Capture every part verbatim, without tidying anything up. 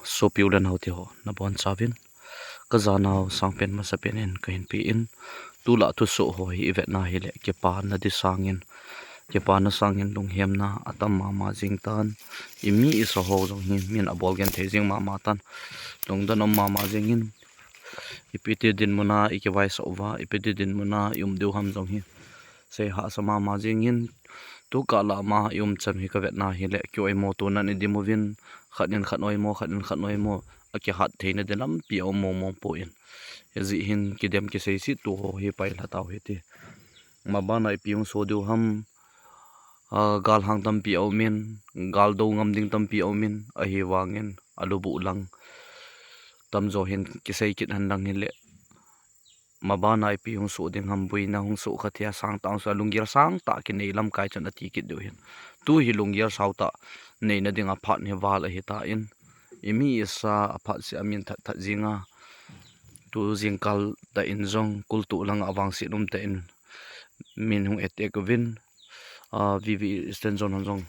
Sopi u le nao teho, nabonchauvin kajanau sangpen masapen in kahin pe in, tulai thusoh ho hi ivetna hileh kipana ding sangin, kipana sangin lunghemna atam mama jing tan, imi isa ho jong hi min abol genthei jing mama tan, lungdon um mama jingin, ipiti dinmuna ikivaisah uva, ipiti dinmuna ium diu ham jong hi seihahsa mama jingin, tukah lah ma iumchan hi kavetna hileh kioimo tonan idim uvin, khat in khat oimo, khat in khat oimo, akihat theina ding lampi aum mongmong poi. Hijeh hin kidem kiseiset to ho hi pailha tau hite. Mabana ipi hung soh diu ham, galhang tampi aumin, gal do ngam ding tampi aumin, ahivangin alubuh lang tamjo hin kisei kit henlang hileh, mabana ipi hung soh ding ham, boina hung soh kha thei a, sangtah hung soh a, lunggel sangtah kinei lamkai chun ati kit diu hin. Tu hi lunggel sautah neina dinga phat hi val ahitan, imi isa aphat seh a min that that jinga, tu jingkal tah in jong kultoh langa vangset umtah in min hung attack uvin, VV Eastern Zone hon jong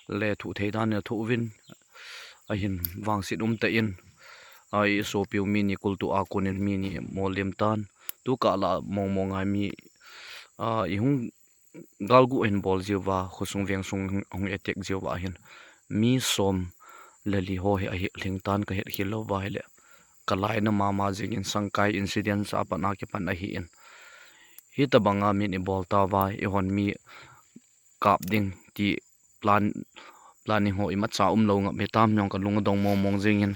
lethuh thei dan in athuh uvin, ahin vangset umtah in, isopiu mi ni kultoh a konin mi ni mollem tan, tukah lah mongmong a mi ihung galgu ahin bol jiuva, khosung vengsung hung attack jiuva hin mi som le li ho hi ahilhing tan kahetkhel louva hileh, kalaina mama jingin, Sangkai incident a pat a kipan ahin, hitobanga min ibol tauva, ihon mi kap ding ti planning ho imacha umlou ngap hitam jong kalung adong mongmong jingin,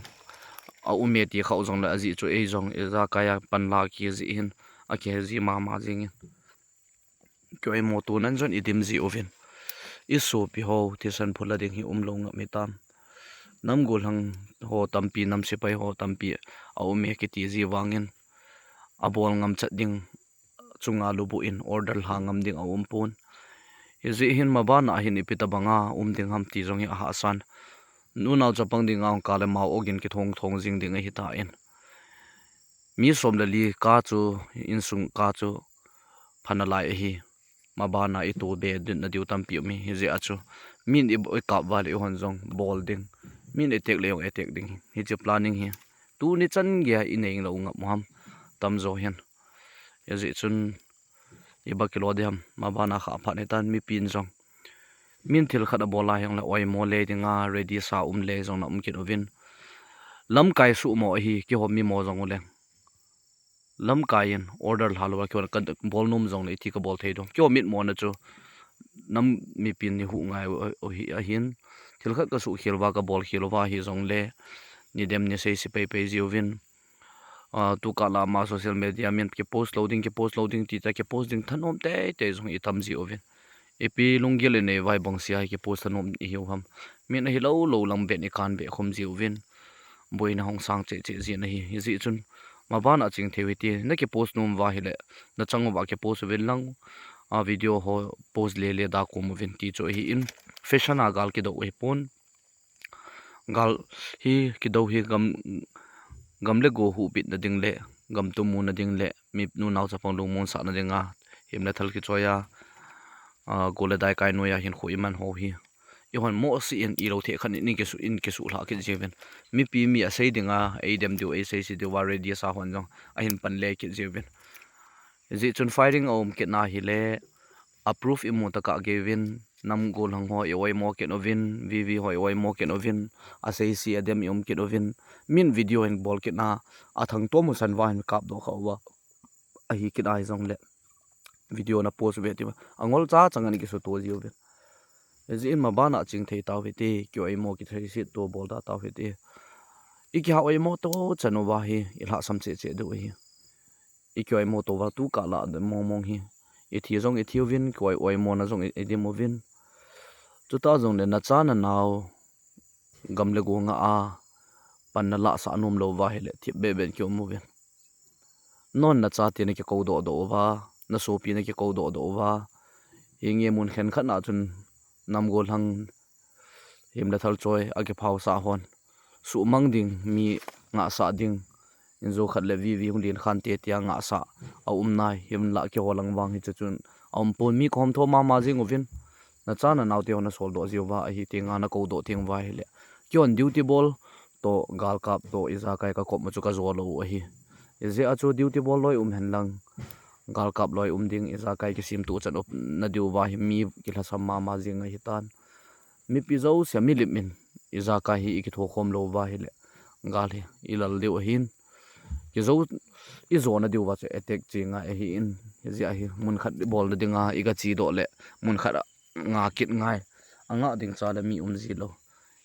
aume ti khah jongleh ajeh chu ei jong ijakai a panla kit jeh hin akihe ji mama jingin, kioimo tonan jong idim ji uvin, isopi ho thisan phula ding hi umlou ngap hitam, nam gollhang ho tampi, nam sepai ho tampi aume kiti ji vangin, abol ngamchet ding chunga lubuh in order lha ngam ding aumpon. Hijeh hin mabana hin ipi tobanga um ding ham ti jong hi ahahsan, nunao chapang dinga hung kah le mao ogin kithong thong jing ding ahitan, mi som le li kap chu, insung kap chu phanalai ahi. Mabana itobe dinna diu tampi um hi, hijeh a chu min ikap uva leh ihon jong bol ding, min attack le jong attack ding, hiche planning hi tuni chan geiya inei lou ngap u ham, tamjo hin. Hijeh chun iba kilo ding ham, mabana kha phat hitan, mipin jong min thil khat abol a hijongleh oimo le dinga ready sa um le jong na um kit uvin, lamkai suhmo ahi, kihom mimo jong uleng lamkai in order lha louva kihon kabol nom jongleh iti kabol thei ding, kihom mitmona chu nam mipin ni huh ngai u ahi, ahin, thil khat kasuhkhel uva kabol khel uva hijongleh, nidem nisei se peipei jiuvin, tukah lah ma social media min kipost lou ding, kipost lou ding tita kipost ding thanom teitei jong itam jiuvin, ipi lunggel inei uva ibang sea hi kipost thanom ihiu ham, min ahilou lou lang vet ikan vet khum jiuvin, boina hung sang cheh cheh jin ahi. Hijeh chun mabana chingthei u hite, nakipost nom uva hileh nachang uva kipost uvin lang, a video ho post lele da kom uvin ti chu ahin, fashion a gal kidou ahipon, gal hi kidou hi gam le go huhbitna ding leh, gam tumuna ding leh, mi nunao chapang lungmonsahna dinga, hem le thal kichoi a, go le dai kai noiya hinkho iman ho hi ihon mohseh in, ilou thei khat in kisuh, in kisuh lhah kit jiuvin, mipi mi asei dinga eidem diu, eiseise diuva ready sa hon jong ahin pan le kit jiuvin. Hijeh chun firing aum kitna hile, a proof imu tokah geiuvin, nam gollhang ho ioimo kit uvin, VV ho ioimo kit uvin, aseise adem ium kit uvin, min video hin bol kitna, athangtom u san uva hin kapdoh kha uva ahi kit a hijongleh, video na post uve tia angol cha chang in kisuto jiuvin. Hijeh in mabana chingthei tau hite, kioimo kitheiset to bol da tau hite. Ikihah oimo to chan uva hi ilhahsam cheh cheh diu ahi. Ikioimo to uva tukah lah mongmong hi, ithi jong ithiuvin, kioimona jong idim uvin. Chutah jongle nacha nanao gam le go ngah a pan nalahsah nom lou uva hile, thipbeh beh in kium uvin. Non nachate nakikoudoh doh uva, nasopi nakikoudoh doh uva, hinge mun khenkhat na chun nam gollhang, hem le thal choi akiphaosah hon, suhmang ding, mi ngahsah ding, injo khat le VV hung len khante tia ngahsah aum nai, hinlah keiho lang vang hiche chun aumpon, mi kahomtho mama jing uvin. Nacha nanaote ho nasoldoh jiuva ahi tenga nakoudoh teng uva hile, keihon duty bol toh, galkap toh, ijakai kakop u chu kajo lou u ahi. Ijeh a chu duty bol loi um hen lang, galkap loi um ding, ijakai kisemtoh chan um nadiu va hi mi kilhasam mama jing ahitan. Mipi jouse milim in, ijakai hi ikithokhom lou va hile, gal hi ilal diu ahin. Kijo, ijo nadiu va chu attack che ngai ahin. Hijeh a hi mun khat bol nading a iga chedoh le, mun khat a nga kit ngai. Anga ding cha le mi um ji lou.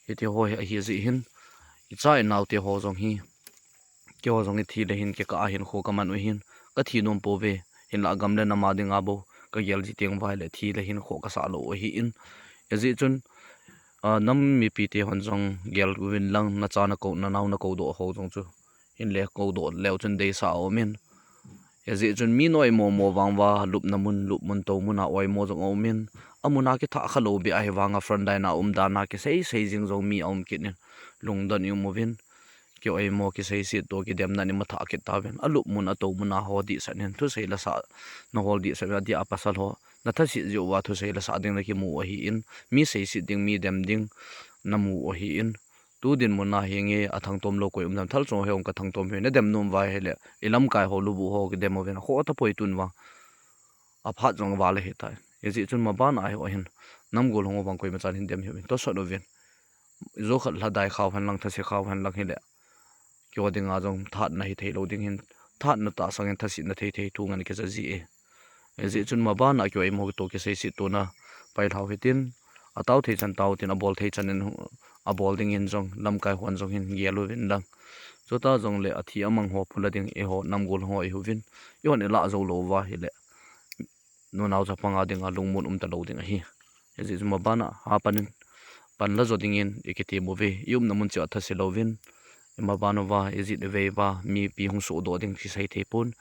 Hiti ho hi ahi jeh hin, icha inau te ho jong hi, keiho jong hi thi le hin kikah a hin kho kaman u hin, kathi nom pouve, hinlah gam le nam a ding a bou kagel ji teng va hile thi le hin kho kasah lou u ahin. Hijeh chun, a, nam mipi te hon jong gel uvin lang, nacha nakou, nanao nakoudoh ho jong chu, hinle koudoh leu chun deisah a um in. Hijeh chun mi na oimo mo vang va, lupna mun, lup mun, tou mun a oimo jong aum in. Amun a kithah kha lou beh ahi vang a front line a um dan a kisei sei jing jong mi aum kit in. Lungdon i um uvin. Kioimo, kiseiset toh, kidemna in imathah kit tauvin. Alup mun, atou mun a ho dihsah in, thusei lasah, nahol dihsah, adeh a pasal ho nathaset jeh uva thusei lasah ding nakimu u ahin, mi seiset ding, mi dem ding namu u ahin. Tu dinmun a hi nge athangtom lou koi um dem, thal chunga hi hung kathangtom hi, nadem nom uva hile, ilamkai ho, lubuh ho kidem uvin, akhoh tapoi tun vang. Aphat jong val ahitai. Hijeh chun maban a hi ahin, namgol hung u vang koimachan hin dem hih uvin, tosot uvin. Ijo khat lhadai khau hen lang, thase khau hen lang hile, keiho dinga jong thatna hithei lou ding hin, thatna tahsangin thasetna thei thei thu ngen kija ji e. Hijeh chun maban a kioimo toh kiseiset tona pailhau hitin, atao thei chan tao tin, abol thei chan in, abol ding in jong lamkai hon jong hin gel uvin lang. Chuta jongle athi amang ho phula ding eiho namgol ho ihuvin, eihon ilah jou lou uva hile, nunao chapang a dinga lungmon um talou ding ahi. Hijeh chun maban a hapan in, panla jo dingin ikitem uve, iumna mun cheh a thase louvin, imaban uva, ijet ivei uva, mipi hung sohdoh ding kisei thei pon,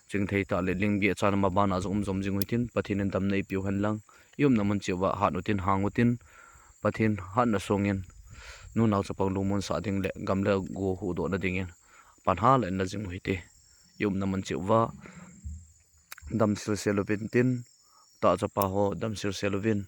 chingthei tah le ling beh chan maban a jong um jom jing u hitin, Pathen in damna eipiu hen lang, iumna mun cheh uva hat utin, hang utin, Pathen hatna songin, nunao chapang lungmon sah ding le gam le go huhdohna dingin, pan hala inla jing u hite. Iumna mun cheh uva dam silsel uvin tin, tah chapa ho dam silsel uvin.